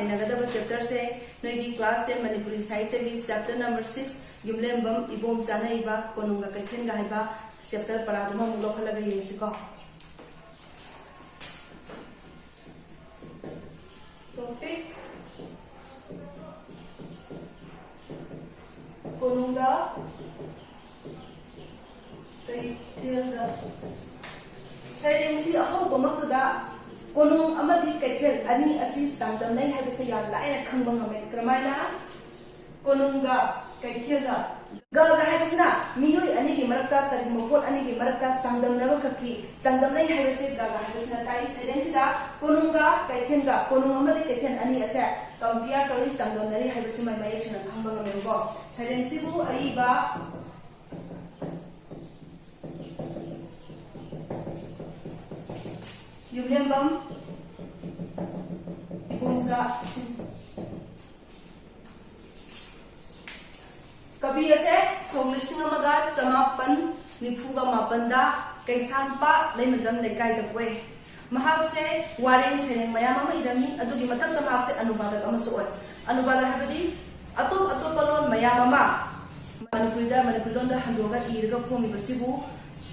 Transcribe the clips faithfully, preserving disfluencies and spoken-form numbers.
ꯅꯩꯅꯒꯗꯕ ꯆꯦꯞꯇꯔꯁꯦ ꯅꯣꯏꯒꯤ class ten Manipuri ꯁꯥꯍꯤꯇ꯭ꯌꯒꯤ ꯆꯦꯞꯇꯔ ꯅꯝꯕꯔ ꯁꯤꯛꯁ, ꯌꯨꯝꯂꯦꯝꯕꯝ ꯏꯕꯣꯝꯆꯥꯅ ꯏꯕ ꯀꯣꯅꯨꯡꯒ ꯀꯩꯊꯦꯜꯒ ꯍꯥꯏꯕ ꯆꯦꯞꯇꯔ ꯄꯔꯥꯗꯨꯃ ꯑꯃꯨꯛ ꯂꯧꯈꯠꯂꯒ ꯌꯦꯡꯁꯤꯀꯣ꯫ ꯇꯣꯄꯤꯛ: ꯀꯣꯅꯨꯡꯒ ꯀꯩꯊꯦꯜꯒ꯫ ꯁꯩꯔꯦꯡꯁꯤ ꯑꯍꯧꯕꯃꯛꯇꯗ ꯀꯣꯅꯨꯡ ꯑꯃꯗꯤ ꯀꯩꯊꯦꯜ ꯑꯅꯤ ꯑꯁꯤ ꯆꯥꯡꯗꯝꯅꯩ ꯍꯥꯏꯕꯁꯤ ꯌꯥꯝ ꯂꯥꯏꯅ ꯈꯪꯕ ꯉꯝꯃꯦ꯫ ꯀꯔꯝꯍꯥꯏꯅ? ꯀꯣꯅꯨꯡꯒ ꯀꯩꯊꯦꯜꯒ꯫ ꯒꯒ ꯍꯥꯏꯕꯁꯤꯅ ꯃꯤꯑꯣꯏ ꯑꯅꯤꯒꯤ ꯃꯔꯛꯇ, ꯀꯔꯤꯒꯨꯝꯕ ꯄꯣꯠ ꯑꯅꯤꯒꯤ ꯃꯔꯛꯇ ꯆꯥꯡꯗꯝꯅꯕ ꯈꯛꯀꯤ ꯆꯥꯡꯗꯝꯅꯩ ꯍꯥꯏꯕꯁꯤ ꯒꯒ ꯍꯥꯏꯕꯁꯤꯅ ꯇꯥꯛꯏ꯫ ꯁꯩꯔꯦꯡꯁꯤꯗ ꯀꯣꯅꯨꯡꯒ ꯀꯩꯊꯦꯜꯒ, ꯀꯣꯅꯨꯡ ꯑꯃꯗꯤ ꯀꯩꯊꯦꯜ ꯑꯅꯤ ꯑꯁꯦ compare ꯇꯧꯔꯤ, ꯆꯥꯡꯗꯝꯅꯔꯤ ꯍꯥꯏꯕꯁꯤꯃ ꯃꯌꯦꯛ ꯁꯦꯡꯅ ꯈꯪꯕ ꯉꯝꯃꯦꯕꯀꯣ꯫ ꯁꯩꯔꯦꯡꯁꯤꯕꯨ ꯑꯏꯕ ꯌꯨꯝꯂꯦꯝꯕꯝ ꯏꯕꯣꯝꯆꯥ ꯁꯤꯡ꯫ ꯀꯕꯤ ꯑꯁꯦ ꯁꯣꯛ ꯂꯤꯁꯤꯡ ꯑꯃꯒ ꯆꯃꯥꯄꯟ ꯅꯤꯐꯨꯒ ꯃꯥꯄꯟꯗ ꯀꯩꯁꯥꯝꯄꯥꯠ ꯂꯩꯃꯖꯝ ꯂꯩꯀꯥꯏꯗ ꯄꯣꯛꯑꯦ꯫ ꯃꯍꯥꯛꯁꯦ ꯋꯥꯔꯦꯡ ꯁꯩꯔꯦꯡ ꯃꯌꯥꯝ ꯑꯃ ꯏꯔꯝꯃꯤ, ꯑꯗꯨꯒꯤ ꯃꯊꯛꯇ ꯃꯍꯥꯛꯁꯦ ꯑꯅꯨꯕꯥꯗꯛ ꯑꯃꯁꯨ ꯑꯣꯏ꯫ ꯑꯅꯨꯕꯥꯗꯛ ꯍꯥꯏꯕꯗꯤ ꯑꯇꯣꯞ ꯑꯇꯣꯞꯄ ꯂꯣꯟ ꯃꯌꯥꯝ ꯑꯃ ꯃꯅꯤꯄꯨꯔꯤꯗ, ꯃꯅꯤꯄꯨꯔꯤ ꯂꯣꯟꯗ ꯍꯟꯗꯣꯛꯑꯒ ꯏꯔꯒ ꯐꯣꯡꯉꯤꯕꯁꯤꯕꯨ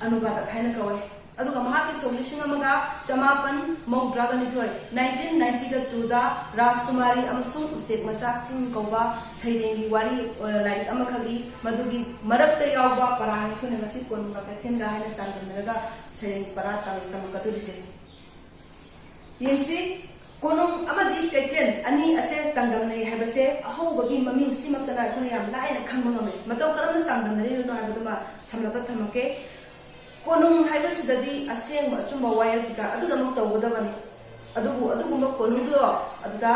ꯑꯅꯨꯕꯥꯗꯛ ꯍꯥꯏꯅ ꯀꯧꯋꯦ꯫ ꯑꯗꯨꯒ ꯃꯍꯥꯛꯀꯤ ꯁꯣꯛ ꯂꯤꯁꯤꯡ ꯑꯃꯒ ꯆꯃꯥꯄꯟ ꯃꯧꯗ꯭ꯔꯥꯒ ꯅꯤꯊꯣꯏ, nineteen ninety two ꯗ ꯔꯥꯖꯀꯨꯃꯥꯔꯤ ꯑꯃꯁꯨꯡ ꯎꯆꯦꯛ ꯃꯆꯥꯁꯤꯡ ꯀꯧꯕ ꯁꯩꯔꯦꯡꯒꯤ ꯋꯥꯔꯤ, ꯑ, ꯂꯥꯏꯔꯤꯛ ꯑꯃꯈꯛ ꯏ꯫ ꯃꯗꯨꯒꯤ ꯃꯔꯛꯇ ꯌꯥꯎꯕ ꯄꯔꯥꯅꯤ ꯑꯩꯈꯣꯏꯅ ꯉꯁꯤ ꯀꯣꯅꯨꯡꯒ ꯀꯩꯊꯦꯜꯒ ꯍꯥꯏꯅ ꯆꯥꯡꯗꯝꯅꯔꯒ ꯁꯩꯔꯦꯡ ꯄꯔꯥ ꯇꯝ-, ꯇꯝꯃꯛꯀꯗꯣꯔꯤꯁꯦ꯫ ꯌꯦꯡꯁꯤ, ꯀꯣꯅꯨꯡ ꯑꯃꯗꯤ ꯀꯩꯊꯦꯜ ꯑꯅꯤ ꯑꯁꯦ ꯆꯥꯡꯗꯝꯅꯩ ꯍꯥꯏꯕꯁꯦ ꯑꯍꯧꯕꯒꯤ ꯃꯃꯤꯡ ꯁꯤꯃꯛꯇꯅ ꯑꯩꯈꯣꯏꯅ ꯌꯥꯝ ꯂꯥꯏꯅ ꯈꯪꯕ ꯉꯝꯃꯦ꯫ ꯃꯇꯧ ꯀꯔꯝꯅ ꯆꯥꯡꯗꯝꯅꯔꯤꯕꯅꯣ ꯍꯥꯏꯕꯗꯨꯃ ꯁꯝꯂꯞꯄ ꯊꯝꯃꯛꯀꯦ꯫ ꯀꯣꯅꯨꯡ ꯍꯥꯏꯕꯁꯤꯗꯗꯤ ꯑꯁꯦꯡꯕ ꯑꯆꯨꯝꯕ ꯋꯥꯌꯦꯜ ꯕꯤꯆꯥꯔ ꯑꯗꯨꯗꯃꯛ ꯇꯧꯒꯗꯕꯅꯤ꯫ ꯑꯗꯨꯕꯨ ꯑꯗꯨꯒꯨꯝꯕ ꯀꯣꯅꯨꯡꯗꯣ ꯑꯗꯨꯗ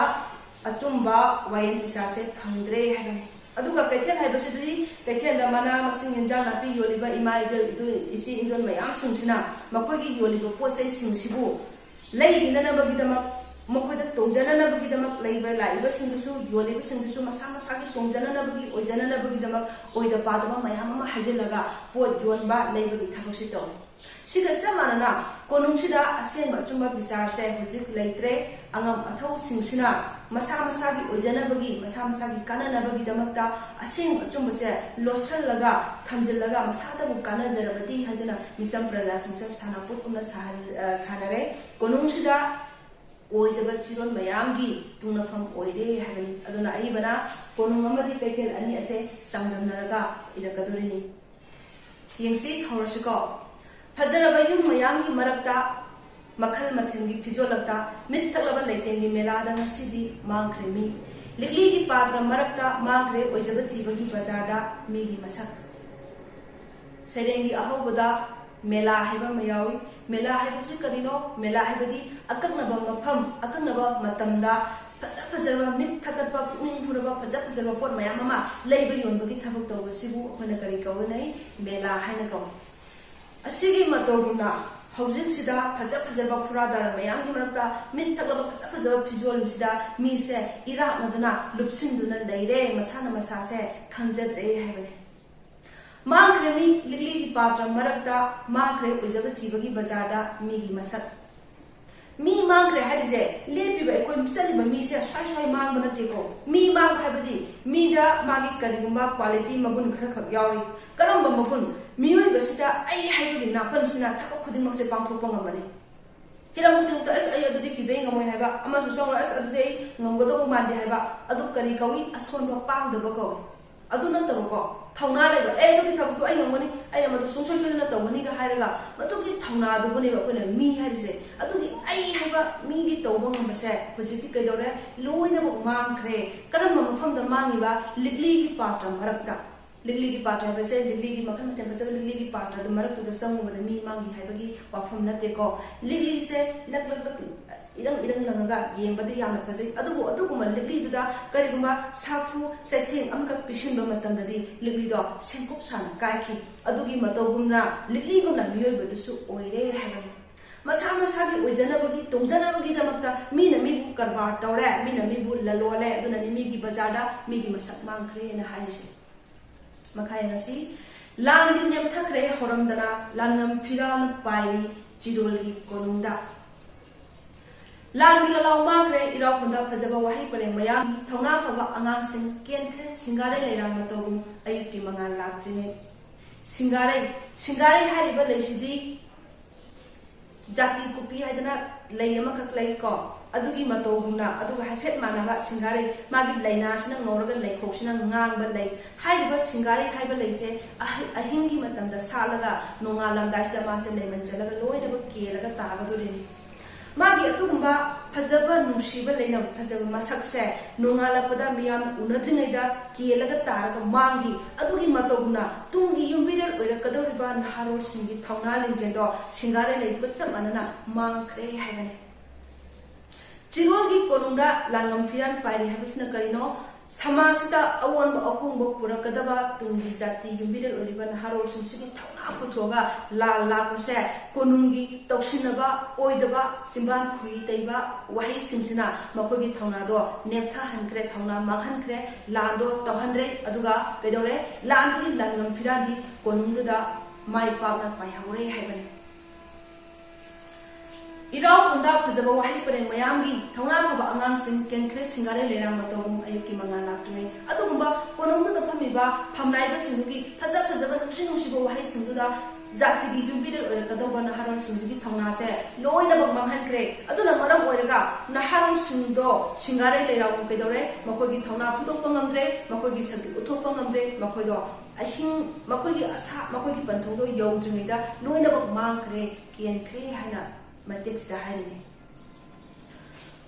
ꯑꯆꯨꯝꯕ ꯋꯥꯌꯦꯜ ꯕꯤꯆꯥꯔꯁꯦ ꯐꯪꯗ꯭ꯔꯦ ꯍꯥꯏꯕꯅꯤ꯫ ꯑꯗꯨꯒ ꯀꯩꯊꯦꯜ ꯍꯥꯏꯕꯁꯤꯗꯤ ꯀꯩꯊꯦꯜꯗ ꯃꯅꯥ ꯃꯁꯤꯡ, ꯌꯦꯟꯖꯥꯡ ꯅꯥꯄꯤ ꯌꯣꯜꯂꯤꯕ ꯏꯃꯥ ꯏꯕꯦꯜ, ꯏꯇꯨ, ꯏꯆꯦ ꯏꯟꯗꯣꯜ ꯃꯌꯥꯝꯁꯤꯡꯁꯤꯅ ꯃꯈꯣꯏꯒꯤ ꯌꯣꯜꯂꯤꯕ ꯄꯣꯠ ꯆꯩꯁꯤꯡꯁꯤꯕꯨ ꯂꯩꯈꯤꯅꯅꯕꯒꯤꯗꯃꯛ, ꯃꯈꯣꯏꯗ ꯇꯣꯡꯖꯅꯅꯕꯒꯤꯗꯃꯛ ꯂꯩꯕ ꯂꯥꯛꯏꯕꯁꯤꯡꯗꯨꯁꯨ, ꯌꯣꯜꯂꯤꯕꯁꯤꯡꯗꯨꯁꯨ ꯃꯁꯥ ꯃꯁꯥꯒꯤ ꯇꯣꯡꯖꯅꯅꯕꯒꯤ, ꯑꯣꯏꯖꯅꯅꯕꯒꯤꯗꯃꯛ ꯑꯣꯏꯗ ꯄꯥꯗꯕ ꯃꯌꯥꯝ ꯑꯃ ꯍꯥꯏꯖꯤꯜꯂꯒ ꯄꯣꯠ ꯌꯣꯟꯕ, ꯂꯩꯕꯒꯤ ꯊꯕꯛꯁꯤ ꯇꯧꯏ꯫ ꯁꯤꯒ ꯆꯞ ꯃꯥꯟꯅꯅ ꯀꯣꯅꯨꯡꯁꯤꯗ ꯑꯁꯦꯡꯕ ꯑꯆꯨꯝꯕ ꯕꯤꯆꯥꯔꯁꯦ ꯍꯧꯖꯤꯛ ꯂꯩꯇ꯭ꯔꯦ꯫ ꯑꯉꯝ ꯑꯊꯧꯁꯤꯡꯁꯤꯅ ꯃꯁꯥ ꯃꯁꯥꯒꯤ ꯑꯣꯏꯖꯅꯕꯒꯤ, ꯃꯁꯥ ꯃꯁꯥꯒꯤ ꯀꯥꯟꯅꯅꯕꯒꯤꯗꯃꯛꯇ ꯑꯁꯦꯡꯕ ꯑꯆꯨꯝꯕꯁꯦ ꯂꯣꯠꯁꯤꯜꯂꯒ ꯊꯝꯖꯤꯜꯂꯒ ꯃꯁꯥꯗꯕꯨ ꯀꯥꯟꯅꯖꯔꯕꯗꯤ ꯍꯥꯏꯗꯨꯅ ꯃꯤꯆꯝ ꯄ꯭ꯔꯖꯥꯁꯤꯡꯁꯦ ꯁꯥꯟꯅꯄꯣꯠꯀꯨꯝꯅ ꯁꯥꯍꯜ-, ꯑ, ꯁꯥꯟꯅꯔꯦ꯫ ꯀꯣꯅꯨꯡꯁꯤꯗ ꯑꯣꯏꯗꯕ ꯆꯤꯔꯣꯜ ꯃꯌꯥꯝꯒꯤ ꯇꯨꯡꯅꯐꯝ ꯑꯣꯏꯔꯦ ꯍꯥꯏꯕꯅꯤ꯫ ꯑꯗꯨꯅ ꯑꯏꯕꯅ ꯀꯣꯅꯨꯡ ꯑꯃꯗꯤ ꯀꯩꯊꯦꯜ ꯑꯅꯤ ꯑꯁꯦ ꯆꯥꯡꯗꯝꯅꯔꯒ ꯏꯔꯛꯀꯗꯣꯔꯤꯅꯤ꯫ ꯌꯦꯡꯁꯤ, ꯍꯧꯔꯁꯤꯀꯣ꯫ ꯐꯖꯔꯕ ꯌꯨꯝ ꯃꯌꯥꯝꯒꯤ ꯃꯔꯛꯇ, ꯃꯈꯜ ꯃꯊꯦꯜꯒꯤ ꯐꯤꯖꯣꯜꯂꯛꯇ, ꯃꯤꯠ ꯊꯛꯂꯕ ꯂꯩꯇꯦꯡꯒꯤ ꯃꯦꯂꯥꯗ ꯉꯁꯤꯗꯤ ꯃꯥꯡꯈ꯭ꯔꯦ ꯃꯤ꯫ ꯂꯤꯛꯂꯤꯒꯤ ꯄꯥꯇ꯭ꯔ ꯃꯔꯛꯇ ꯃꯥꯡꯈ꯭ꯔꯦ ꯑꯣꯏꯖꯕ ꯊꯤꯕꯒꯤ ꯕꯖꯥꯔꯗ ꯃꯤꯒꯤ ꯃꯁꯛ꯫ ꯁꯩꯔꯦꯡꯒꯤ ꯑꯍꯧꯕꯗ ꯃꯦꯂꯥ ꯍꯥꯏꯕ ꯑꯃ ꯌꯥꯎꯏ꯫ ꯃꯦꯂꯥ ꯍꯥꯏꯕꯁꯤ ꯀꯔꯤꯅꯣ? ꯃꯦꯂꯥ ꯍꯥꯏꯕꯗꯤ ꯑꯀꯛꯅꯕ ꯃꯐꯝ, ꯑꯀꯛꯅꯕ ꯃꯇꯝꯗ ꯐꯖ ꯐꯖꯔꯕ, ꯃꯤꯠ ꯊꯛꯀꯠꯄ, ꯄꯨꯛꯅꯤꯡ ꯍꯨꯔꯕ ꯐꯖ ꯐꯖꯔꯕ ꯄꯣꯠ ꯃꯌꯥꯝ ꯑꯃ ꯂꯩꯕ ꯌꯣꯟꯕꯒꯤ ꯊꯕꯛ ꯇꯧꯕꯁꯤꯕꯨ ꯑꯩꯈꯣꯏꯅ ꯀꯔꯤ ꯀꯧꯅꯩ? ꯃꯦꯂꯥ ꯍꯥꯏꯅ ꯀꯧꯏ꯫ ꯑꯁꯤꯒꯤ ꯃꯇꯧꯒꯨꯝꯅ ꯍꯧꯖꯤꯛꯁꯤꯗ ꯐꯖ ꯐꯖꯕ ꯐꯨꯔꯥꯗꯥꯔ ꯃꯌꯥꯝꯒꯤ ꯃꯔꯛꯇ ꯃꯤꯠ ꯊꯛꯂꯕ ꯐꯖ ꯐꯖꯕ ꯐꯤꯖꯣꯜꯁꯤꯗ ꯃꯤꯁꯦ ꯏꯔꯥꯛꯅꯗꯨꯅ, ꯂꯨꯞꯁꯤꯟꯗꯨꯅ ꯂꯩꯔꯦ, ꯃꯁꯥꯅ ꯃꯁꯥꯁꯦ ꯈꯪꯖꯗ꯭ꯔꯦ ꯍꯥꯏꯕꯅꯤ꯫ ꯃꯥꯡꯈ꯭ꯔꯦ ꯃꯤ ꯂꯤꯛꯂꯤꯒꯤ ꯄꯥꯇ꯭ꯔ ꯃꯔꯛꯇ, ꯃꯥꯡꯈ꯭ꯔꯦ ꯑꯣꯏꯖꯕ ꯊꯤꯕꯒꯤ ꯕꯖꯥꯔꯗ ꯃꯤꯒꯤ ꯃꯁꯛ꯫ ꯃꯤ ꯃꯥꯡꯈ꯭ꯔꯦ ꯍꯥꯏꯔꯤꯁꯦ, ꯂꯦꯞꯄꯤꯕ ꯑꯩꯈꯣꯏ ꯆꯠꯂꯤꯕ ꯃꯤꯁꯦ ꯁ꯭ꯋꯥꯏ ꯁ꯭ꯋꯥꯏ ꯃꯥꯡꯕ ꯅꯠꯇꯦꯀꯣ꯫ ꯃꯤ ꯃꯥꯡꯕ ꯍꯥꯏꯕꯗꯤ ꯃꯤꯗ ꯃꯥꯒꯤ ꯀꯔꯤꯒꯨꯝꯕ quality, ꯃꯒꯨꯟ ꯈꯔꯈꯛ ꯌꯥꯎꯔꯤ꯫ ꯀꯔꯝꯕ ꯃꯒꯨꯟ? ꯃꯤꯑꯣꯏꯕꯁꯤꯗ ꯑꯩ ꯍꯥꯏꯕꯒꯤ ꯅꯥꯄꯜꯁꯤꯅ ꯊꯕꯛ ꯈꯨꯗꯤꯡꯃꯛꯁꯦ ꯄꯥꯡꯊꯣꯛꯄ ꯉꯝꯕꯅꯤ꯫ ꯍꯤꯔꯝ ꯈꯨꯗꯤꯡꯃꯛꯇ "ꯑꯁ, ꯑꯩ ꯑꯗꯨꯗꯤ ꯀꯤꯖꯩ, ꯉꯝꯃꯣꯏ" ꯍꯥꯏꯕ, ꯑꯃꯁꯨ ꯆꯪꯉꯣꯏ, "ꯑꯁ, ꯑꯗꯨꯗꯤ ꯑꯩ ꯉꯝꯒꯗꯧꯕ ꯃꯥꯟꯗꯦ" ꯍꯥꯏꯕ, ꯑꯗꯨ ꯀꯔꯤ ꯀꯧꯏ? ꯑꯁꯣꯟꯕ, ꯄꯥꯡꯗꯕ ꯀꯧꯏ꯫ ꯑꯗꯨ ꯅꯠꯇꯕꯀꯣ, ꯊꯧꯅꯥ ꯂꯩꯕ, "ꯑꯦ, ꯑꯗꯨꯒꯤ ꯊꯕꯛꯇꯣ ꯑꯩ ꯉꯝꯒꯅꯤ, ꯑꯩꯅ ꯃꯗꯨ ꯁꯨꯡꯁꯣꯏ ꯁꯣꯏꯗꯅ ꯇꯧꯒꯅꯤꯒ" ꯍꯥꯏꯔꯒ ꯃꯗꯨꯒꯤ ꯊꯧꯅꯥꯗꯨꯕꯨꯅꯦꯕ ꯑꯩꯈꯣꯏꯅ ꯃꯤ ꯍꯥꯏꯔꯤꯁꯦ꯫ ꯑꯗꯨꯒꯤ "ꯑꯩ" ꯍꯥꯏꯕ ꯃꯤꯒꯤ ꯇꯧꯕ ꯉꯝꯕꯁꯦ ꯍꯧꯖꯤꯛꯇꯤ ꯀꯩꯗꯧꯔꯦ? ꯂꯣꯏꯅꯃꯛ ꯃꯥꯡꯈ꯭ꯔꯦ꯫ ꯀꯔꯝꯕ ꯃꯐꯝꯗ ꯃꯥꯡꯉꯤꯕ? ꯂꯤꯛꯂꯤꯒꯤ ꯄꯥꯇ꯭ꯔ ꯃꯔꯛꯇ꯫ ꯂꯤꯛꯂꯤꯒꯤ ꯄꯥꯇ꯭ꯔ ꯍꯥꯏꯕꯁꯦ, ꯂꯤꯛꯂꯤꯒꯤ ꯃꯈꯜ ꯃꯊꯦꯜ ꯐꯖꯕ ꯂꯤꯛꯂꯤꯒꯤ ꯄꯥꯇ꯭ꯔꯗꯨ ꯃꯔꯛꯇꯨꯗ ꯆꯪꯉꯨꯕꯗ ꯃꯤ ꯃꯥꯡꯈꯤ ꯍꯥꯏꯕꯒꯤ ꯋꯥꯐꯝ ꯅꯠꯇꯦꯀꯣ꯫ ꯂꯤꯛꯂꯤꯁꯦ ꯂꯛ ꯂꯛ ꯂꯛ ꯏꯔꯪ ꯏꯔꯪ ꯂꯪꯉꯒ ꯌꯦꯡꯕꯗ ꯌꯥꯝꯅ ꯐꯖꯩ꯫ ꯑꯗꯨꯕꯨ ꯑꯗꯨꯒꯨꯝꯕ ꯂꯤꯛꯂꯤꯗꯨꯗ ꯀꯔꯤꯒꯨꯝꯕ ꯁꯥꯐꯨ ꯆꯩꯊꯦꯡ ꯑꯃꯈꯛ ꯄꯤꯁꯤꯟꯕ ꯃꯇꯝꯗꯗꯤ ꯂꯤꯛꯂꯤꯗꯣ ꯁꯦꯡꯀꯨꯞ ꯁꯥꯅ ꯀꯥꯏꯈꯤ꯫ ꯑꯗꯨꯒꯤ ꯃꯇꯧꯒꯨꯝꯅ ꯂꯤꯛꯂꯤꯒꯨꯝꯅ ꯃꯤꯑꯣꯏꯕꯗꯨꯁꯨ ꯑꯣꯏꯔꯦ ꯍꯥꯏꯕꯅꯤ꯫ ꯃꯁꯥ ꯃꯁꯥꯒꯤ ꯑꯣꯏꯖꯅꯕꯒꯤ, ꯇꯣꯡꯖꯅꯕꯒꯤꯗꯃꯛꯇ ꯃꯤꯅ ꯃꯤꯕꯨ ꯀꯔꯕꯥꯔ ꯇꯧꯔꯦ, ꯃꯤꯅ ꯃꯤꯕꯨ ꯂꯂꯣꯜꯂꯦ, ꯑꯗꯨꯅꯅꯤ ꯃꯤꯒꯤ ꯕꯖꯥꯔꯗ ꯃꯤꯒꯤ ꯃꯁꯛ ꯃꯥꯡꯈ꯭ꯔꯦꯅ ꯍꯥꯏꯔꯤꯁꯦ꯫ ꯃꯈꯥ ꯌꯦꯡꯉꯁꯤ꯫ ꯂꯥꯟꯗꯤ ꯅꯦꯝꯊꯈ꯭ꯔꯦ ꯍꯧꯔꯝꯗꯅ, ꯂꯥꯟꯉꯝ ꯐꯤꯔꯥꯜ ꯄꯥꯏꯔꯤ, ꯆꯤꯔꯣꯜꯒꯤ ꯀꯣꯅꯨꯡꯗ꯫ ꯂꯥꯟꯒꯤ ꯂꯥꯂꯥꯎ ꯃꯥꯡꯈ꯭ꯔꯦ ꯏꯔꯥꯎꯈꯣꯟꯗ ꯐꯖꯕ ꯋꯥꯍꯩ ꯄꯔꯦꯡ ꯃꯌꯥꯝ, ꯊꯧꯅꯥ ꯐꯕ ꯑꯉꯥꯡꯁꯤꯡ ꯀꯦꯟꯈ꯭ꯔꯦ ꯁꯤꯡꯒꯥꯔꯩ ꯂꯩꯔꯥꯡ ꯃꯇꯧꯒꯨꯝ ꯑꯌꯨꯛꯀꯤ ꯃꯉꯥꯜ ꯂꯥꯛꯇ꯭ꯔꯤꯉꯩ꯫ ꯁꯤꯡꯒꯥꯔꯩ, ꯁꯤꯡꯒꯥꯔꯩ ꯍꯥꯏꯔꯤꯕ ꯂꯩꯁꯤꯗꯤ ꯖꯥꯇꯤ ꯀꯨꯞꯄꯤ ꯍꯥꯏꯗꯅ ꯂꯩ ꯑꯃꯈꯛ ꯂꯩ ꯀꯣ, ꯑꯗꯨꯒꯤ ꯃꯇꯧꯒꯨꯝꯅ, ꯑꯗꯨꯒ ꯍꯥꯏꯐꯦꯠ ꯃꯥꯟꯅꯕ ꯁꯤꯡꯒꯥꯔꯩ, ꯃꯥꯒꯤ ꯂꯩꯅꯥꯁꯤꯅ ꯉꯧꯔꯒ ꯂꯩꯈꯣꯛꯁꯤꯅ ꯉꯥꯡꯕ ꯂꯩ꯫ ꯍꯥꯏꯔꯤꯕ ꯁꯤꯡꯒꯥꯔꯩ ꯍꯥꯏꯕ ꯂꯩꯁꯦ ꯑꯍ-, ꯑꯍꯤꯡꯒꯤ ꯃꯇꯝꯗ ꯁꯥꯠꯂꯒ ꯅꯣꯡꯉꯥꯜꯂꯝꯗꯥꯏꯁꯤꯗ ꯃꯥꯁꯦ ꯂꯩꯃꯟ ꯆꯠꯂꯒ ꯂꯣꯏꯅꯃꯛ ꯀꯦꯜꯂꯒ ꯇꯥꯒꯗꯣꯔꯤꯅꯤ꯫ ꯃꯥꯒꯤ ꯑꯗꯨꯒꯨꯝꯕ ꯐꯖꯕ ꯅꯨꯡꯁꯤꯕ ꯂꯩꯅꯝ, ꯐꯖꯕ ꯃꯁꯛꯁꯦ ꯅꯣꯡꯉꯥꯜꯂꯛꯄꯗ ꯃꯤꯌꯥꯝꯅ ꯎꯅꯗ꯭ꯔꯤꯉꯩꯗ ꯀꯦꯜꯂꯒ ꯇꯥꯔꯒ ꯃꯥꯡꯈꯤ꯫ ꯑꯗꯨꯒꯤ ꯃꯇꯧꯒꯨꯝꯅ ꯇꯨꯡꯒꯤ ꯌꯨꯝꯕꯤꯔꯦꯜ ꯑꯣꯏꯔꯛꯀꯗꯧꯔꯤꯕ ꯅꯍꯥꯔꯣꯜꯁꯤꯡꯒꯤ ꯊꯧꯅꯥ ꯂꯤꯡꯖꯦꯜꯗꯣ ꯁꯤꯡꯒꯥꯔꯩ ꯂꯩꯗꯨꯒ ꯆꯞ ꯃꯥꯟꯅꯅ ꯃꯥꯡꯈ꯭ꯔꯦ ꯍꯥꯏꯕꯅꯤ꯫ ꯆꯤꯔꯣꯜꯒꯤ ꯀꯣꯅꯨꯡꯗ ꯂꯥꯟꯉꯝ ꯐꯤꯔꯥꯟ ꯄꯥꯏꯔꯤ ꯍꯥꯏꯕꯁꯤꯅ ꯀꯔꯤꯅꯣ? ꯁꯃꯥꯖꯁꯤꯗ ꯑꯑꯣꯟꯕ ꯑꯍꯣꯡꯕ ꯄꯨꯔꯛꯀꯗꯕ ꯇꯨꯡꯒꯤ ꯖꯥꯇꯤ ꯌꯨꯝꯕꯤꯔꯦꯜ ꯑꯣꯏꯔꯤꯕ ꯅꯍꯥꯔꯣꯜꯁꯤꯡꯁꯤꯒꯤ ꯊꯧꯅꯥ ꯄꯨꯊꯣꯛꯑꯒ ꯂꯥꯟ ꯂꯥꯛꯄꯁꯦ ꯀꯣꯅꯨꯡꯒꯤ ꯇꯧꯁꯤꯟꯅꯕ ꯑꯣꯏꯗꯕ ꯆꯤꯝꯕꯥꯟ ꯈꯨꯏ ꯇꯩꯕ ꯋꯥꯍꯩꯁꯤꯡꯁꯤꯅ ꯃꯈꯣꯏꯒꯤ ꯊꯧꯅꯥꯗꯣ ꯅꯦꯝꯊꯍꯟꯈ꯭ꯔꯦ, ꯊꯧꯅꯥ ꯃꯥꯡꯍꯟꯈ꯭ꯔꯦ, ꯂꯥꯟꯗꯣ ꯇꯧꯍꯟꯗ꯭ꯔꯦ꯫ ꯑꯗꯨꯒ ꯀꯩꯗꯧꯔꯦ? ꯂꯥꯟꯗꯨꯒꯤ ꯂꯥꯟꯉꯝ ꯐꯤꯔꯥꯟꯗꯤ ꯀꯣꯅꯨꯡꯗꯨꯗ ꯃꯥꯏ ꯄꯥꯛꯅ ꯄꯥꯏꯍꯧꯔꯦ ꯍꯥꯏꯕꯅꯤ꯫ ꯏꯔꯥꯎ ꯈꯨꯟꯗ ꯐꯖꯕ ꯋꯥꯍꯩ ꯄꯔꯦꯡ ꯃꯌꯥꯝꯒꯤ ꯊꯧꯅꯥ ꯐꯕ ꯑꯉꯥꯡꯁꯤꯡ ꯀꯦꯟꯈ꯭ꯔꯦ ꯁꯤꯡꯒꯥꯔꯩ ꯂꯩꯔꯥꯡ ꯃꯇꯧꯒꯨꯝ ꯑꯌꯨꯛꯀꯤ ꯃꯉꯥꯜ ꯂꯥꯛꯇ꯭ꯔꯤꯉꯩ꯫ ꯑꯗꯨꯒꯨꯝꯕ ꯀꯣꯅꯨꯡꯗꯨꯗ ꯐꯝꯃꯤꯕ ꯐꯝꯅꯥꯏꯕꯁꯤꯡꯗꯨꯒꯤ ꯐꯖ ꯐꯖꯕ ꯅꯨꯡꯁꯤ ꯅꯨꯡꯁꯤꯕ ꯋꯥꯍꯩꯁꯤꯡꯗꯨꯗ ꯖꯥꯇꯤꯒꯤ ꯌꯨꯝꯕꯤꯔꯦꯜ ꯑꯣꯏꯔꯛꯀꯗꯧꯕ ꯅꯍꯥꯔꯣꯜꯁꯤꯡꯁꯤꯒꯤ ꯊꯧꯅꯥꯁꯦ ꯂꯣꯏꯅꯃꯛ ꯃꯥꯡꯍꯟꯈ꯭ꯔꯦ꯫ ꯑꯗꯨꯅ ꯃꯔꯝ ꯑꯣꯏꯔꯒ ꯅꯍꯥꯔꯣꯜꯁꯤꯡꯗꯣ ꯁꯤꯡꯒꯥꯔꯩ ꯂꯩꯔꯥꯡ ꯀꯩꯗꯧꯔꯦ? ꯃꯈꯣꯏꯒꯤ ꯊꯧꯅꯥ ꯐꯣꯡꯗꯣꯛꯄ ꯉꯝꯗ꯭ꯔꯦ, ꯃꯈꯣꯏꯒꯤ ꯁꯛꯇꯤ ꯎꯠꯊꯣꯛꯄ ꯉꯝꯗ꯭ꯔꯦ, ꯃꯈꯣꯏꯗꯣ ꯑꯍꯤꯡ, ꯃꯈꯣꯏꯒꯤ ꯑꯁꯥ, ꯃꯈꯣꯏꯒꯤ ꯄꯟꯊꯨꯡꯗꯣ ꯌꯧꯗ꯭ꯔꯤꯉꯩꯗ ꯂꯣꯏꯅꯃꯛ ꯃꯥꯡꯈ꯭ꯔꯦ, ꯀꯦꯟꯈ꯭ꯔꯦ ꯍꯥꯏꯅ ꯃꯇꯦꯛꯁꯤꯗ ꯍꯥꯏꯔꯤꯅꯤ꯫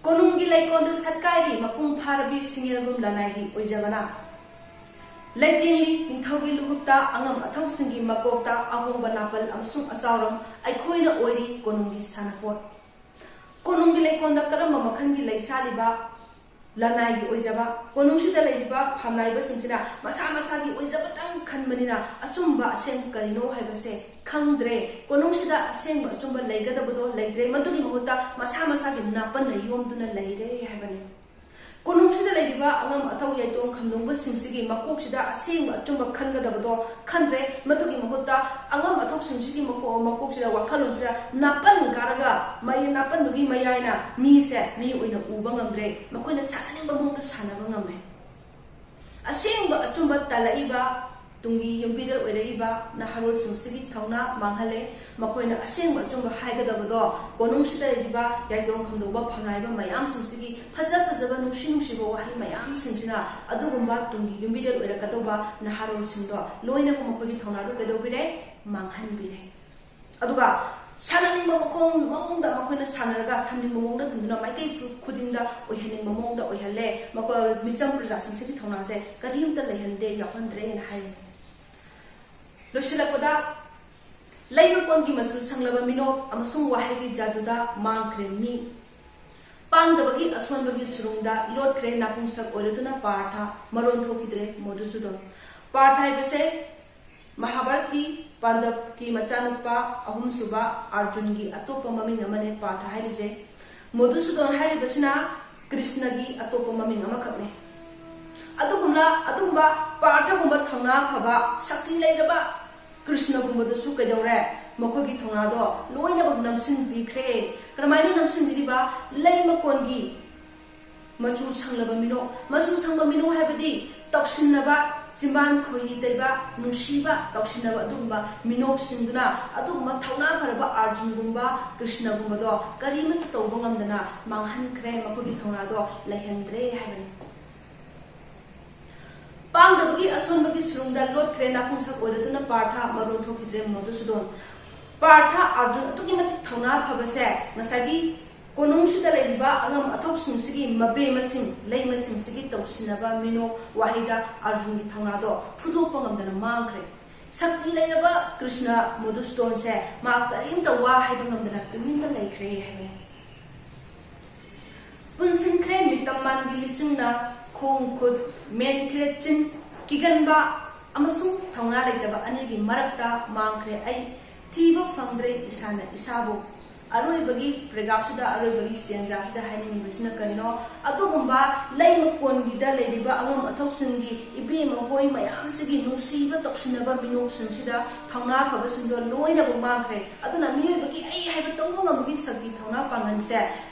ꯀꯣꯅꯨꯡꯒꯤ ꯂꯩꯀꯣꯜꯗꯨ ꯁꯠꯀꯥꯏꯔꯤ ꯃꯄꯨꯡ ꯐꯥꯔꯕꯤ ꯁꯤꯡꯌꯦꯜꯒꯨꯝ ꯂꯅꯥꯏꯒꯤ ꯑꯣꯏꯖꯕꯅ꯫ ꯂꯩꯇꯦꯡꯂꯤ ꯅꯤꯡꯊꯧꯒꯤ ꯂꯨꯍꯨꯞꯇ ꯑꯉꯝ ꯑꯊꯧꯁꯤꯡꯒꯤ ꯃꯀꯣꯛꯇ ꯑꯍꯣꯡꯕ ꯅꯥꯄꯜ ꯑꯃꯁꯨꯡ ꯑꯆꯥꯎꯔꯝ ꯑꯩꯈꯣꯏꯅ ꯑꯣꯏꯔꯤ ꯀꯣꯅꯨꯡꯒꯤ ꯁꯥꯟꯅꯄꯣꯠ꯫ ꯀꯣꯅꯨꯡꯒꯤ ꯂꯩꯀꯣꯜꯗ ꯀꯔꯝꯕ ꯃꯈꯜꯒꯤ ꯂꯩ ꯁꯥꯠꯂꯤꯕ? ꯂꯅꯥꯏꯒꯤ ꯑꯣꯏꯖꯕ꯫ ꯀꯣꯅꯨꯡꯁꯤꯗ ꯂꯩꯔꯤꯕ ꯐꯝꯅꯥꯏꯕꯁꯤꯡꯁꯤꯅ ꯃꯁꯥ ꯃꯁꯥꯒꯤ ꯑꯣꯏꯖꯕꯇꯪ ꯈꯟꯕꯅꯤꯅ ꯑꯆꯨꯝꯕ ꯑꯁꯦꯡꯕ ꯀꯔꯤꯅꯣ ꯍꯥꯏꯕꯁꯦ ꯈꯪꯗ꯭ꯔꯦ꯫ ꯀꯣꯅꯨꯡꯁꯤꯗ ꯑꯁꯦꯡꯕ ꯑꯆꯨꯝꯕ ꯂꯩꯒꯗꯕꯗꯣ ꯂꯩꯇ꯭ꯔꯦ꯫ ꯃꯗꯨꯒꯤ ꯃꯍꯨꯠꯇ ꯃꯁꯥ ꯃꯁꯥꯒꯤ ꯅꯥꯄꯟꯅ ꯌꯣꯝꯗꯨꯅ ꯂꯩꯔꯦ ꯍꯥꯏꯕꯅꯤ꯫ ꯀꯣꯅꯨꯡꯁꯤꯗ ꯂꯩꯔꯤꯕ ꯑꯉꯝ ꯑꯊꯧ ꯌꯥꯏꯇꯣꯡ ꯈꯝꯗꯣꯡꯕꯁꯤꯡꯁꯤꯒꯤ ꯃꯀꯣꯛꯁꯤꯗ ꯑꯁꯦꯡꯕ ꯑꯆꯨꯝꯕ ꯈꯟꯒꯗꯕꯗꯣ ꯈꯟꯗ꯭ꯔꯦ꯫ ꯃꯗꯨꯒꯤ ꯃꯍꯨꯠꯇ ꯑꯉꯝ ꯑꯊꯧꯁꯤꯡꯁꯤꯒꯤ ꯃꯀꯣꯛ ꯃꯀꯣꯛꯁꯤꯗ, ꯋꯥꯈꯜꯂꯣꯟꯁꯤꯗ ꯅꯥꯄꯟ ꯀꯥꯔꯒ, ꯃꯩ ꯅꯥꯄꯟꯗꯨꯒꯤ ꯃꯌꯥꯏꯅ ꯃꯤꯁꯦ ꯃꯤ ꯑꯣꯏꯅ ꯎꯕ ꯉꯝꯗ꯭ꯔꯦ꯫ ꯃꯈꯣꯏꯅ ꯁꯥꯟꯅꯅꯤꯡꯕ ꯃꯑꯣꯡꯗ ꯁꯥꯟꯅꯕ ꯉꯝꯃꯦ꯫ ꯑꯁꯦꯡꯕ ꯑꯆꯨꯝꯕ ꯇꯥꯜꯂꯛꯏꯕ, ꯇꯨꯡꯒꯤ ꯌꯨꯝꯕꯤꯗ ꯑꯣꯏꯔꯛꯏꯕ ꯅꯍꯥꯔꯣꯜꯁꯤꯡꯁꯤꯒꯤ ꯊꯧꯅꯥ ꯃꯥꯡꯍꯜꯂꯦ꯫ ꯃꯈꯣꯏꯅ ꯑꯁꯦꯡꯕ ꯑꯆꯨꯝꯕ ꯍꯥꯏꯒꯗꯕꯗꯣ ꯀꯣꯅꯨꯡꯁꯤꯗ ꯂꯩꯔꯤꯕ ꯌꯥꯏꯇꯣꯡ ꯈꯝꯗꯣꯡꯕ ꯐꯝꯅꯥꯏꯕ ꯃꯌꯥꯝꯁꯤꯡꯁꯤꯒꯤ ꯐꯖ ꯐꯖꯕ, ꯅꯨꯡꯁꯤ ꯅꯨꯡꯁꯤꯕ ꯋꯥꯍꯩ ꯃꯌꯥꯝꯁꯤꯡꯁꯤꯅ ꯑꯗꯨꯒꯨꯝꯕ ꯇꯨꯡꯒꯤ ꯌꯨꯝꯕꯤꯔꯦꯜ ꯑꯣꯏꯔꯛꯀꯗꯧꯕ ꯅꯍꯥꯔꯣꯜꯁꯤꯡꯗꯣ ꯂꯣꯏꯅꯃꯛ ꯃꯈꯣꯏꯒꯤ ꯊꯧꯅꯥꯗꯨ ꯀꯩꯗꯧꯕꯤꯔꯦ? ꯃꯥꯡꯍꯟꯕꯤꯔꯦ꯫ ꯑꯗꯨꯒ ꯁꯥꯟꯅꯅꯤꯡꯕ ꯃꯈꯣꯡ ꯃꯑꯣꯡꯗ ꯃꯈꯣꯏꯅ ꯁꯥꯟꯅꯔꯒ ꯊꯝꯅꯤꯡꯕ ꯃꯑꯣꯡꯗ ꯊꯝꯗꯨꯅ ꯃꯥꯏꯀꯩ ꯈꯨꯗꯤꯡꯗ ꯑꯣꯏꯍꯟꯅꯤꯡꯕ ꯃꯑꯣꯡꯗ ꯑꯣꯏꯍꯜꯂꯦ꯫ ꯃꯈꯣꯏ ꯃꯤꯆꯝ ꯄ꯭ꯔꯖꯥꯁꯤꯡꯁꯤꯒꯤ ꯊꯧꯅꯥꯁꯦ ꯀꯔꯤꯝꯇ ꯂꯩꯍꯟꯗꯦ, ꯌꯥꯎꯍꯟꯗ꯭ꯔꯦꯅ ꯍꯥꯏꯔꯤ꯫ ꯂꯣꯏꯁꯤꯜꯂꯛꯄꯗ, ꯂꯩꯃꯀꯣꯟꯒꯤ ꯃꯆꯨ ꯁꯪꯂꯕ ꯃꯤꯅꯣꯛ ꯑꯃꯁꯨꯡ ꯋꯥꯍꯩꯒꯤ ꯖꯥꯗꯨꯗ ꯃꯥꯡꯈ꯭ꯔꯦ ꯃꯤ꯫ ꯄꯥꯡꯗꯕꯒꯤ ꯑꯁꯣꯟꯕꯒꯤ ꯁꯨꯔꯨꯡꯗ ꯂꯣꯠꯈ꯭ꯔꯦ ꯅꯄꯨꯡꯁꯛ ꯑꯣꯏꯔꯗꯨꯅ ꯄꯥꯔꯊ, ꯃꯔꯣꯟ ꯊꯣꯛꯈꯤꯗ꯭ꯔꯦ ꯃꯣꯗꯨꯁꯨꯗꯣꯟ꯫ ꯄꯥꯔꯊ ꯍꯥꯏꯕꯁꯦ ꯃꯍꯥꯚꯥꯔꯠꯀꯤ ꯄꯥꯟꯗꯕꯀꯤ ꯃꯆꯥꯅꯨꯄꯥ ꯑꯍꯨꯝꯁꯨꯕ ꯑꯥꯔꯖꯨꯟꯒꯤ ꯑꯇꯣꯞꯄ ꯃꯃꯤꯡ ꯑꯃꯅꯦ ꯄꯥꯔꯊ ꯍꯥꯏꯔꯤꯁꯦ꯫ ꯃꯣꯗꯨꯁꯨꯗꯣꯟ ꯍꯥꯏꯔꯤꯕꯁꯤꯅ ꯀ꯭ꯔꯤꯁꯅꯒꯤ ꯑꯇꯣꯞꯄ ꯃꯃꯤꯡ ꯑꯃꯈꯛꯅꯦ꯫ ꯑꯗꯨꯒꯨꯝꯅ, ꯑꯗꯨꯒꯨꯝꯕ ꯄꯥꯔꯊꯒꯨꯝꯕ ꯊꯧꯅꯥ ꯐꯕ, ꯁꯛꯇꯤ ꯂꯩꯔꯕ ꯀ꯭ꯔꯤꯁꯅꯒꯨꯝꯕꯗꯨꯁꯨ ꯀꯩꯗꯧꯔꯦ? ꯃꯈꯣꯏꯒꯤ ꯊꯧꯅꯥꯗꯣ ꯂꯣꯏꯅꯃꯛ ꯅꯝꯁꯤꯟꯕꯤꯈ꯭ꯔꯦ꯫ ꯀꯔꯝꯍꯥꯏꯅ ꯅꯝꯁꯤꯟꯕꯤꯔꯤꯕ? ꯂꯩ ꯃꯀꯣꯟꯒꯤ ꯃꯆꯨ ꯁꯪꯂꯕ ꯃꯤꯅꯣꯛ꯫ ꯃꯆꯨ ꯁꯪꯕ ꯃꯤꯅꯣꯛ ꯍꯥꯏꯕꯗꯤ ꯇꯧꯁꯤꯟꯅꯕ, ꯆꯤꯝꯕꯥꯟ ꯈꯣꯏꯍꯤ ꯇꯩꯕ, ꯅꯨꯡꯁꯤꯕ, ꯇꯧꯁꯤꯟꯅꯕ ꯑꯗꯨꯒꯨꯝꯕ ꯃꯤꯅꯣꯛꯁꯤꯡꯗꯨꯅ ꯑꯗꯨꯒꯨꯝꯕ ꯊꯧꯅꯥ ꯐꯔꯕ ꯑꯥꯔꯖꯨꯟꯒꯨꯝꯕ, ꯀ꯭ꯔꯤꯁꯅꯒꯨꯝꯕꯗꯣ ꯀꯔꯤꯃꯠꯇ ꯇꯧꯕ ꯉꯝꯗꯅ ꯃꯥꯡꯍꯟꯈ꯭ꯔꯦ, ꯃꯈꯣꯏꯒꯤ ꯊꯧꯅꯥꯗꯣ ꯂꯩꯍꯟꯗ꯭ꯔꯦ ꯍꯥꯏꯕꯅꯤ꯫ ꯄꯥꯡꯗꯕꯒꯤ ꯑꯁꯣꯟꯕꯒꯤ ꯁꯨꯔꯨꯡꯗ ꯂꯣꯠꯈ꯭ꯔꯦ ꯅꯥꯄꯨꯡꯁꯛ ꯑꯣꯏꯔꯗꯨꯅ ꯄꯥꯔꯊ, ꯃꯔꯣꯟ ꯊꯣꯛꯈꯤꯗ꯭ꯔꯦ ꯃꯣꯗꯨꯁꯨꯗꯣꯟ꯫ ꯄꯥꯔꯊ ꯑꯥꯔꯖꯨꯟ ꯑꯗꯨꯛꯀꯤ ꯃꯇꯤꯛ ꯊꯧꯅꯥ ꯐꯕꯁꯦ ꯉꯁꯥꯏꯒꯤ ꯀꯣꯅꯨꯡꯁꯤꯗ ꯂꯩꯔꯤꯕ ꯑꯉꯝ ꯑꯊꯧꯁꯤꯡꯁꯤꯒꯤ ꯃꯕꯦꯃꯁꯤꯡ, ꯂꯩꯃꯁꯤꯡꯁꯤꯒꯤ ꯇꯧꯁꯤꯟꯅꯕ ꯃꯤꯅꯣꯛ ꯋꯥꯍꯩꯗ ꯑꯥꯔꯖꯨꯟꯒꯤ ꯊꯧꯅꯥꯗꯣ ꯐꯨꯗꯣꯛꯄ ꯉꯝꯗꯅ ꯃꯥꯡꯈ꯭ꯔꯦ꯫ ꯁꯛꯇꯤ ꯂꯩꯔꯕ ꯀ꯭ꯔꯤꯁꯅ ꯃꯣꯗꯨꯁꯨꯗꯣꯟꯁꯦ ꯃꯥ ꯀꯔꯤꯝꯇ ꯋꯥ ꯍꯥꯏꯕ ꯉꯝꯗꯅ ꯇꯨꯃꯤꯟꯅ ꯂꯩꯈ꯭ꯔꯦ ꯍꯥꯏꯕꯅꯤ꯫ ꯄꯨꯟꯁꯤꯟꯈ꯭ꯔꯦ ꯃꯤꯇꯝ ꯃꯥꯟꯒꯤ ꯂꯤꯆꯤꯡꯅ, ꯈꯣꯡ ꯈꯨꯠ ꯃꯦꯟꯈ꯭ꯔꯦ ꯆꯤꯟ, ꯀꯤꯒꯟꯕ ꯑꯃꯁꯨꯡ ꯊꯧꯅꯥ ꯂꯩꯇꯕ ꯑꯅꯤꯒꯤ ꯃꯔꯛꯇ ꯃꯥꯡꯈ꯭ꯔꯦ ꯑꯩ, ꯊꯤꯕ ꯐꯪꯗ꯭ꯔꯦ ꯏꯁꯥꯅ ꯏꯁꯥꯕꯨ꯫ ꯑꯔꯣꯏꯕꯒꯤ paragraphꯁꯤꯗ, ꯑꯔꯣꯏꯕꯒꯤ stanzaꯁꯤꯗ ꯍꯥꯏꯅꯤꯡꯉꯤꯕꯁꯤꯅ ꯀꯔꯤꯅꯣ? ꯑꯗꯨꯒꯨꯝꯕ ꯂꯩ ꯃꯀꯣꯟꯒꯤꯗ ꯂꯩꯔꯤꯕ ꯑꯉꯝ ꯑꯊꯧꯁꯤꯡꯒꯤ ꯏꯕꯦꯝꯃ ꯍꯣꯏ ꯃꯌꯥꯝꯁꯤꯒꯤ ꯅꯨꯡꯁꯤꯕ ꯇꯧꯁꯤꯟꯅꯕ ꯃꯤꯅꯣꯛꯁꯤꯡꯁꯤꯗ ꯊꯧꯅꯥ ꯐꯕꯁꯤꯡꯗꯣ ꯂꯣꯏꯅꯃꯛ ꯃꯥꯡꯈ꯭ꯔꯦ꯫ ꯑꯗꯨꯅ ꯃꯤꯑꯣꯏꯕꯒꯤ ꯑꯩ ꯍꯥꯏꯕ ꯇꯧꯕ ꯉꯝꯕꯒꯤ ꯁꯛꯇꯤ, ꯊꯧꯅꯥ ꯄꯥꯡꯒꯜꯁꯦ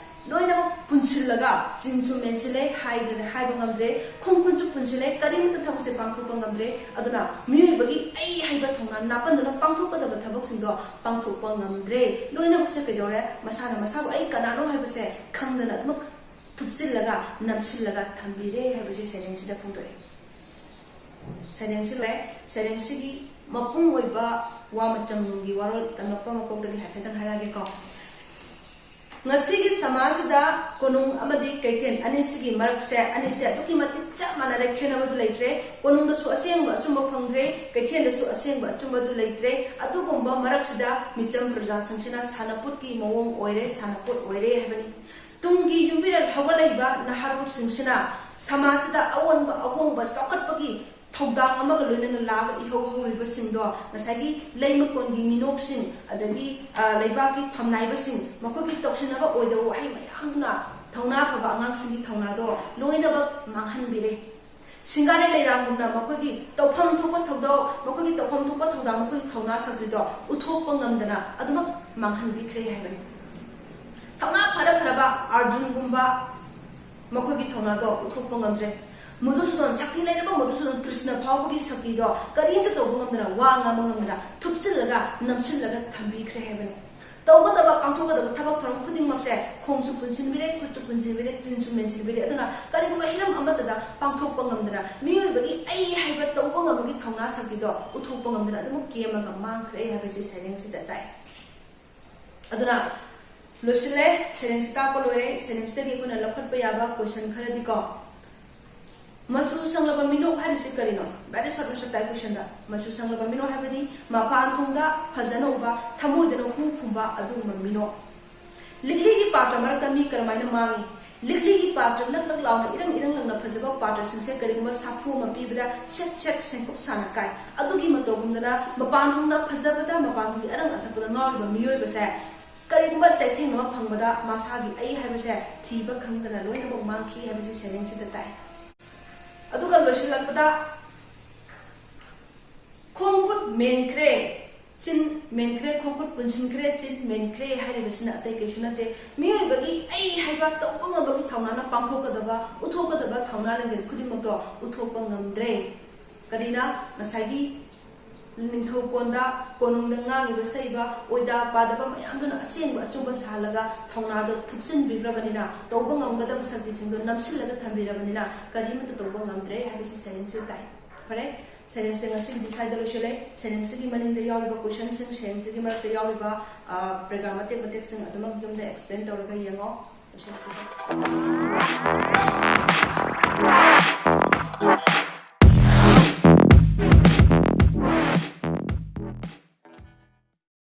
ꯂꯣꯏꯅꯃꯛ ꯄꯨꯟꯁꯤꯜꯂꯒ, ꯆꯤꯟꯁꯨ ꯃꯦꯟꯁꯤꯜꯂꯦ, ꯍꯥꯏꯗ꯭ꯔꯦ, ꯍꯥꯏꯕ ꯉꯝꯗ꯭ꯔꯦ, ꯈꯣꯡ ꯈꯨꯠꯁꯨ ꯄꯨꯟꯁꯤꯜꯂꯦ, ꯀꯔꯤꯝꯇ ꯊꯕꯛꯁꯦ ꯄꯥꯡꯊꯣꯛꯄ ꯉꯝꯗ꯭ꯔꯦ꯫ ꯑꯗꯨꯅ ꯃꯤꯑꯣꯏꯕꯒꯤ ꯑꯩ ꯍꯥꯏꯕ ꯊꯧꯅꯥ ꯅꯥꯄꯟꯗꯨꯅ ꯄꯥꯡꯊꯣꯛꯀꯗꯕ ꯊꯕꯛꯁꯤꯡꯗꯣ ꯄꯥꯡꯊꯣꯛꯄ ꯉꯝꯗ꯭ꯔꯦ꯫ ꯂꯣꯏꯅꯃꯛꯁꯦ ꯀꯩꯗꯧꯔꯦ? ꯃꯁꯥꯅ ꯃꯁꯥꯕꯨ ꯑꯩ ꯀꯅꯥꯅꯣ ꯍꯥꯏꯕꯁꯦ ꯈꯪꯗꯅ ꯑꯗꯨꯃꯛ ꯊꯨꯞꯆꯤꯜꯂꯒ, ꯅꯝꯁꯤꯜꯂꯒ ꯊꯝꯕꯤꯔꯦ ꯍꯥꯏꯕꯁꯤ ꯁꯩꯔꯦꯡꯁꯤꯗ ꯐꯣꯡꯗꯣꯛꯑꯦ꯫ ꯁꯩꯔꯦꯡꯁꯤ ꯂꯣꯏꯔꯦ꯫ ꯁꯩꯔꯦꯡꯁꯤꯒꯤ ꯃꯄꯨꯡ ꯑꯣꯏꯕ ꯋꯥ ꯃꯆꯪ ꯅꯨꯡꯒꯤ ꯋꯥꯔꯣꯜ ꯇꯝꯂꯛꯄ ꯃꯀꯣꯛꯇꯒꯤ ꯍꯥꯏꯐꯦꯠꯇꯪ ꯍꯥꯏꯔꯛꯑꯒꯦꯀꯣ꯫ ꯉꯁꯤꯒꯤ ꯁꯃꯥꯖꯁꯤꯗ ꯀꯣꯅꯨꯡ ꯑꯃꯗꯤ ꯀꯩꯊꯦꯜ ꯑꯅꯤꯁꯤꯒꯤ ꯃꯔꯛꯁꯦ, ꯑꯅꯤꯁꯦ ꯑꯗꯨꯛꯀꯤ ꯃꯇꯤꯛ ꯆꯞ ꯃꯥꯟꯅꯔꯦ, ꯈꯦꯠꯅꯕꯗꯨ ꯂꯩꯇ꯭ꯔꯦ꯫ ꯀꯣꯅꯨꯡꯗꯁꯨ ꯑꯁꯦꯡꯕ ꯑꯆꯨꯝꯕ ꯐꯪꯗ꯭ꯔꯦ, ꯀꯩꯊꯦꯜꯗꯁꯨ ꯑꯁꯦꯡꯕ ꯑꯆꯨꯝꯕꯗꯨ ꯂꯩꯇ꯭ꯔꯦ꯫ ꯑꯗꯨꯒꯨꯝꯕ ꯃꯔꯛꯁꯤꯗ ꯃꯤꯆꯝ ꯄ꯭ꯔꯖꯥꯁꯤꯡꯁꯤꯅ ꯁꯥꯟꯅꯄꯣꯠꯀꯤ ꯃꯑꯣꯡ ꯑꯣꯏꯔꯦ, ꯁꯥꯟꯅꯄꯣꯠ ꯑꯣꯏꯔꯦ ꯍꯥꯏꯕꯅꯤ꯫ ꯇꯨꯡꯒꯤ ꯌꯨꯝꯕꯤꯔꯦꯜ ꯍꯧꯒꯠꯂꯛꯏꯕ ꯅꯍꯥꯔꯣꯜꯁꯤꯡꯁꯤꯅ ꯁꯃꯥꯖꯁꯤꯗ ꯑꯑꯣꯟꯕ ꯑꯍꯣꯡꯕ ꯆꯥꯎꯈꯠꯄꯒꯤ ꯊꯧꯗꯥꯡ ꯑꯃꯒ ꯂꯣꯏꯅꯅ ꯂꯥꯛꯑꯒ ꯏꯍꯧ ꯍꯧꯔꯤꯕꯁꯤꯡꯗꯣ, ꯉꯁꯥꯏꯒꯤ ꯂꯩ ꯃꯀꯣꯟꯒꯤ ꯃꯤꯅꯣꯛꯁꯤꯡ, ꯑꯗꯒꯤ, ꯑ, ꯂꯩꯕꯥꯛꯀꯤ ꯐꯝꯅꯥꯏꯕꯁꯤꯡ, ꯃꯈꯣꯏꯒꯤ ꯇꯧꯁꯤꯟꯅꯕ ꯑꯣꯏꯗꯕ ꯋꯥꯍꯩ ꯃꯌꯥꯝꯗꯨꯅ ꯊꯧꯅꯥ ꯐꯕ ꯑꯉꯥꯡꯁꯤꯡꯒꯤ ꯊꯧꯅꯥꯗꯣ ꯂꯣꯏꯅꯃꯛ ꯃꯥꯡꯍꯟꯕꯤꯔꯦ꯫ ꯁꯤꯡꯒꯥꯔꯩ ꯂꯩꯔꯥꯡꯒꯨꯝꯅ ꯃꯈꯣꯏꯒꯤ ꯇꯧꯐꯝ ꯊꯣꯛꯄ ꯊꯧꯗꯥꯡ, ꯃꯈꯣꯏꯒꯤ ꯇꯧꯐꯝ ꯊꯣꯛꯄ ꯊꯧꯗꯥꯡ, ꯃꯈꯣꯏꯒꯤ ꯊꯧꯅꯥ ꯁꯛꯇꯤꯗꯣ ꯎꯠꯊꯣꯛꯄ ꯉꯝꯗꯅ ꯑꯗꯨꯃꯛ ꯃꯥꯡꯍꯟꯕꯤꯈ꯭ꯔꯦ ꯍꯥꯏꯕꯅꯤ꯫ ꯊꯧꯅꯥ ꯐꯔ ꯐꯔꯕ ꯑꯔꯖꯨꯟꯒꯨꯝꯕ ꯃꯈꯣꯏꯒꯤ ꯊꯧꯅꯥꯗꯣ ꯎꯠꯊꯣꯛꯄ ꯉꯝꯗ꯭ꯔꯦ꯫ ꯃꯙꯨꯁꯨꯗꯟ, ꯁꯛꯇꯤ ꯂꯩꯔꯕ ꯃꯙꯨꯁꯨꯗꯟ ꯀ꯭ꯔꯤꯁꯅ ꯐꯥꯎꯕꯒꯤ ꯁꯛꯇꯤꯗꯣ ꯀꯔꯤꯝꯇ ꯇꯧꯕ ꯉꯝꯗꯅ, ꯋꯥ ꯉꯥꯡꯕ ꯉꯝꯗꯅ ꯊꯨꯞꯆꯤꯜꯂꯒ, ꯅꯝꯁꯤꯜꯂꯒ ꯊꯝꯕꯤꯈ꯭ꯔꯦ ꯍꯥꯏꯕꯅꯤ꯫ ꯇꯧꯒꯗꯕ, ꯄꯥꯡꯊꯣꯛꯀꯗꯕ ꯊꯕꯛ ꯊꯧꯔꯝ ꯈꯨꯗꯤꯡꯃꯛꯁꯦ ꯈꯣꯡꯁꯨ ꯄꯨꯟꯁꯤꯟꯕꯤꯔꯦ, ꯈꯨꯠꯁꯨ ꯄꯨꯟꯁꯤꯟꯕꯤꯔꯦ, ꯆꯤꯟꯁꯨ ꯃꯦꯟꯁꯤꯟꯕꯤꯔꯦ꯫ ꯑꯗꯨꯅ ꯀꯔꯤꯒꯨꯝꯕ ꯍꯤꯔꯝ ꯑꯃꯠꯇꯗ ꯄꯥꯡꯊꯣꯛꯄ ꯉꯝꯗꯅ, ꯃꯤꯑꯣꯏꯕꯒꯤ ꯑꯩ ꯍꯥꯏꯕ ꯇꯧꯕ ꯉꯝꯕꯒꯤ ꯊꯧꯅꯥ ꯁꯛꯇꯤꯗꯣ ꯎꯠꯊꯣꯛꯄ ꯉꯝꯗꯅ ꯑꯗꯨꯃꯛ ꯀꯦꯝꯃꯒ ꯃꯥꯡꯈ꯭ꯔꯦ ꯍꯥꯏꯕꯁꯤ ꯁꯩꯔꯦꯡꯁꯤꯗ ꯇꯥꯏ꯫ ꯑꯗꯨꯅ ꯂꯣꯏꯁꯤꯜꯂꯦ, ꯁꯩꯔꯦꯡꯁꯤ ꯇꯥꯛꯄ ꯂꯣꯏꯔꯦ꯫ ꯁꯩꯔꯦꯡꯁꯤꯗꯒꯤ ꯑꯩꯈꯣꯏꯅ ꯂꯧꯈꯠꯄ ꯌꯥꯕ question ꯈꯔꯗꯤꯀꯣ, ꯃꯆꯨ ꯁꯪꯂꯕ ꯃꯤꯅꯣꯛ ꯍꯥꯏꯔꯤꯁꯤ ꯀꯔꯤꯅꯣ? Very short, very short type questionꯗ, ꯃꯆꯨ ꯁꯪꯂꯕ ꯃꯤꯅꯣꯛ ꯍꯥꯏꯕꯗꯤ ꯃꯄꯥꯟ ꯊꯣꯡꯗ ꯐꯖꯅ ꯎꯕ, ꯊꯃꯣꯏꯗꯅ ꯍꯨ ꯐꯨꯝꯕ ꯑꯗꯨꯒꯨꯝꯕ ꯃꯤꯅꯣꯛ꯫ ꯂꯤꯛꯂꯤꯒꯤ ꯄꯥꯇ꯭ꯔ ꯃꯔꯛꯇ ꯃꯤ ꯀꯔꯝꯍꯥꯏꯅ ꯃꯥꯡꯏ? ꯂꯤꯛꯂꯤꯒꯤ ꯄꯥꯇ꯭ꯔ ꯂꯛ ꯂꯛ ꯂꯥꯎꯅ ꯏꯔꯪ ꯏꯔꯪ ꯂꯪꯅ ꯐꯖꯕ ꯄꯥꯇ꯭ꯔꯁꯤꯡꯁꯦ ꯀꯔꯤꯒꯨꯝꯕ ꯁꯥꯐꯨ ꯑꯃ ꯄꯤꯕꯗ ꯁꯦꯠ ꯁꯦꯠ ꯁꯦꯡꯀꯨꯞ ꯁꯥꯅ ꯀꯥꯏ꯫ ꯑꯗꯨꯒꯤ ꯃꯇꯧꯒꯨꯝꯗꯅ ꯃꯄꯥꯟ ꯊꯣꯡꯗ ꯐꯖꯕꯗ, ꯃꯄꯥꯟ ꯊꯣꯡꯒꯤ ꯑꯔꯪ ꯑꯊꯛꯄꯗ ꯉꯥꯎꯔꯤꯕ ꯃꯤꯑꯣꯏꯕꯁꯦ ꯀꯔꯤꯒꯨꯝꯕ ꯆꯩꯊꯦꯡ ꯑꯃ ꯐꯪꯕꯗ ꯃꯁꯥꯒꯤ ꯑꯩ ꯍꯥꯏꯕꯁꯦ ꯊꯤꯕ ꯈꯪꯗꯅ ꯂꯣꯏꯅꯃꯛ ꯃꯥꯡꯈꯤ ꯍꯥꯏꯕꯁꯤ ꯁꯩꯔꯦꯡꯁꯤꯗ ꯇꯥꯏ꯫ ꯑꯗꯨꯒ ꯂꯣꯏꯁꯤꯜꯂꯛꯄꯗ, "ꯈꯣꯡ ꯈꯨꯠ ꯃꯦꯟꯈ꯭ꯔꯦ, ꯆꯤꯟ ꯃꯦꯟꯈ꯭ꯔꯦ, ꯈꯣꯡ ꯈꯨꯠ ꯄꯨꯟꯁꯤꯟꯈ꯭ꯔꯦ, ꯆꯤꯟ ꯃꯦꯟꯈ꯭ꯔꯦ" ꯍꯥꯏꯔꯤꯕꯁꯤꯅ ꯑꯇꯩ ꯀꯩꯁꯨ ꯅꯠꯇꯦ, ꯃꯤꯑꯣꯏꯕꯒꯤ ꯑꯩ ꯍꯥꯏꯕ ꯇꯧꯕ ꯉꯝꯕꯒꯤ ꯊꯧꯅꯥꯅ ꯄꯥꯡꯊꯣꯛꯀꯗꯕ, ꯎꯠꯊꯣꯛꯀꯗꯕ ꯊꯧꯅꯥ ꯂꯤꯡꯖꯦꯜ ꯈꯨꯗꯤꯡꯃꯛꯇꯣ ꯎꯠꯊꯣꯛꯄ ꯉꯝꯗ꯭ꯔꯦ꯫ ꯀꯔꯤꯅ? ꯉꯁꯥꯏꯒꯤ ꯅꯤꯡꯊꯧꯀꯣꯟꯗ ꯀꯣꯅꯨꯡꯗ ꯉꯥꯡꯉꯤꯕ ꯁꯛꯏꯕ ꯑꯣꯏꯗ ꯄꯥꯗꯕ ꯃꯌꯥꯝꯗꯨꯅ ꯑꯁꯦꯡꯕ ꯑꯆꯨꯝꯕ ꯁꯥꯍꯜꯂꯒ ꯊꯧꯅꯥꯗꯣ ꯊꯨꯞꯆꯤꯟꯕꯤꯈ꯭ꯔꯕꯅꯤꯅ, ꯇꯧꯕ ꯉꯝꯒꯗꯕ ꯁꯛꯇꯤꯁꯤꯡꯗꯣ ꯅꯝꯁꯤꯜꯂꯒ ꯊꯝꯕꯤꯔꯕꯅꯤꯅ, ꯀꯔꯤꯃꯠꯇ ꯇꯧꯕ ꯉꯝꯗ꯭ꯔꯦ ꯍꯥꯏꯕꯁꯤ ꯁꯩꯔꯦꯡꯁꯤꯗ ꯇꯥꯏ꯫ ꯐꯔꯦ, ꯁꯩꯔꯦꯡꯁꯦ ꯉꯁꯤꯒꯤꯗꯤ ꯁ꯭ꯋꯥꯏꯗ ꯂꯣꯏꯁꯤꯜꯂꯦ꯫ ꯁꯩꯔꯦꯡꯁꯤꯒꯤ ꯃꯅꯤꯡꯗ ꯌꯥꯎꯔꯤꯕ ꯀꯣꯏꯁꯟꯁꯤꯡ, ꯁꯩꯔꯦꯡꯁꯤꯒꯤ ꯃꯔꯛꯇ ꯌꯥꯎꯔꯤꯕ, ꯑ, ꯄ꯭ꯔꯦꯒ꯭ꯔꯥ ꯃꯇꯦꯛ ꯃꯇꯦꯛꯁꯤꯡ ꯑꯗꯨꯃꯛ ꯌꯨꯝꯗ ꯑꯦꯛꯁꯄ꯭ꯂꯦꯟ ꯇꯧꯔꯒ ꯌꯦꯡꯉꯣ꯫ ꯂꯣꯏꯁꯤꯜꯂꯁꯤꯀꯣ꯫